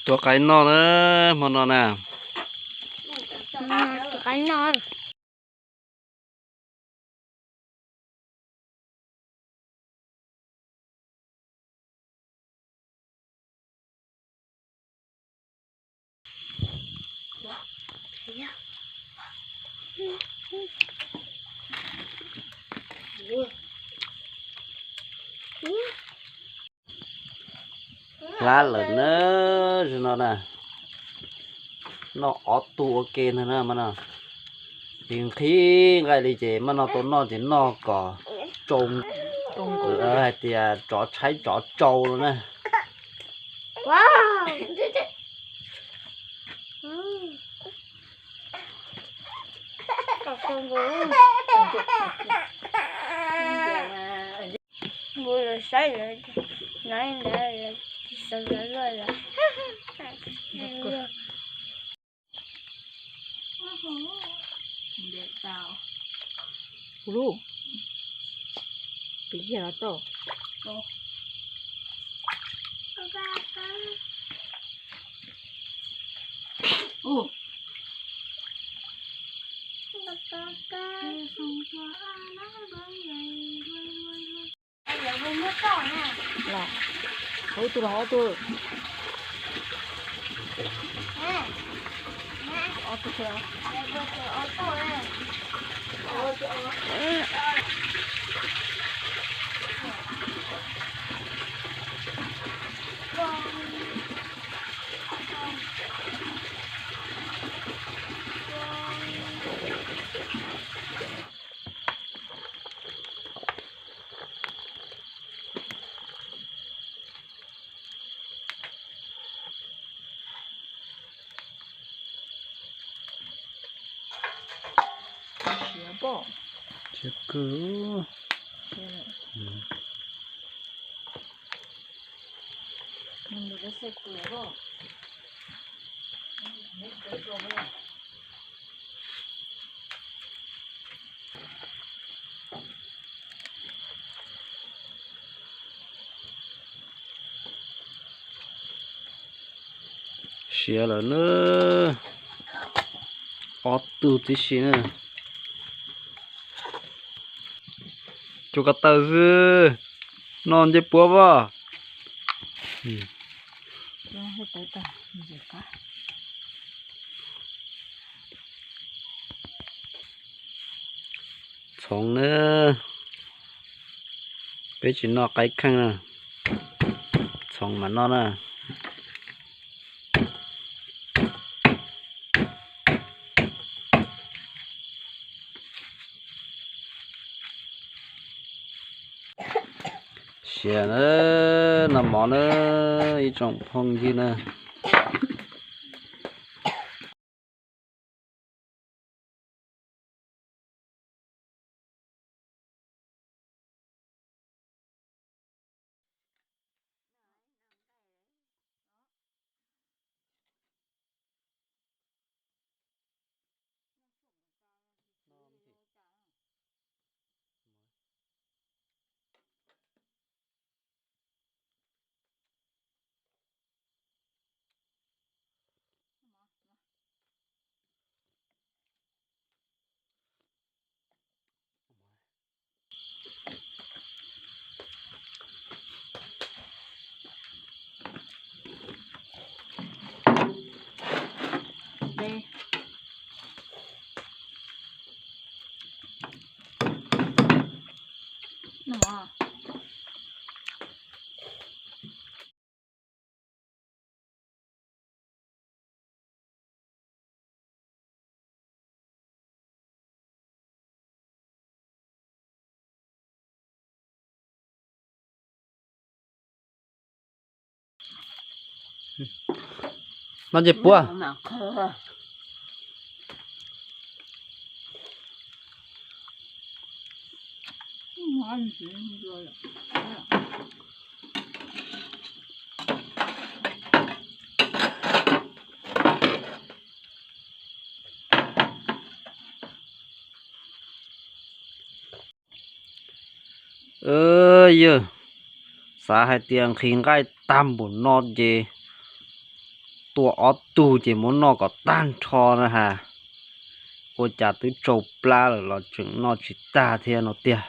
Tua qaib noj na, hmo no na. Tua qaib noj. Hlab lawm na, zaum no na, noj ob tug ua ke ntag na mas no. Ces nqhis nqaij li ces mas no tau noj ces noj kom tsau, hais tias tsov tshaib tsov tsau no na. Ua lub, pim yog tau. Los, ob tug los ob tug. Ob tug. Siav pom. Siav kawg. Siav lawm na, ob tug tib si na. Tsuas ko taw xwb, noj ncej puab pom. Txhoov na, peb tsis noj qaib kheej na, txhoov mam noj na. Siav na, noj mov na, ib tsoom phooj ywg na. Noj ncej puab. Yawg, Xav hais tias nqhis nqaij tag npaum no ces tua ob tug ces muab noj kom tag nrho na has. Ua cas twb tsau plab lawm los tseem noj tsis tag thiab no tiag.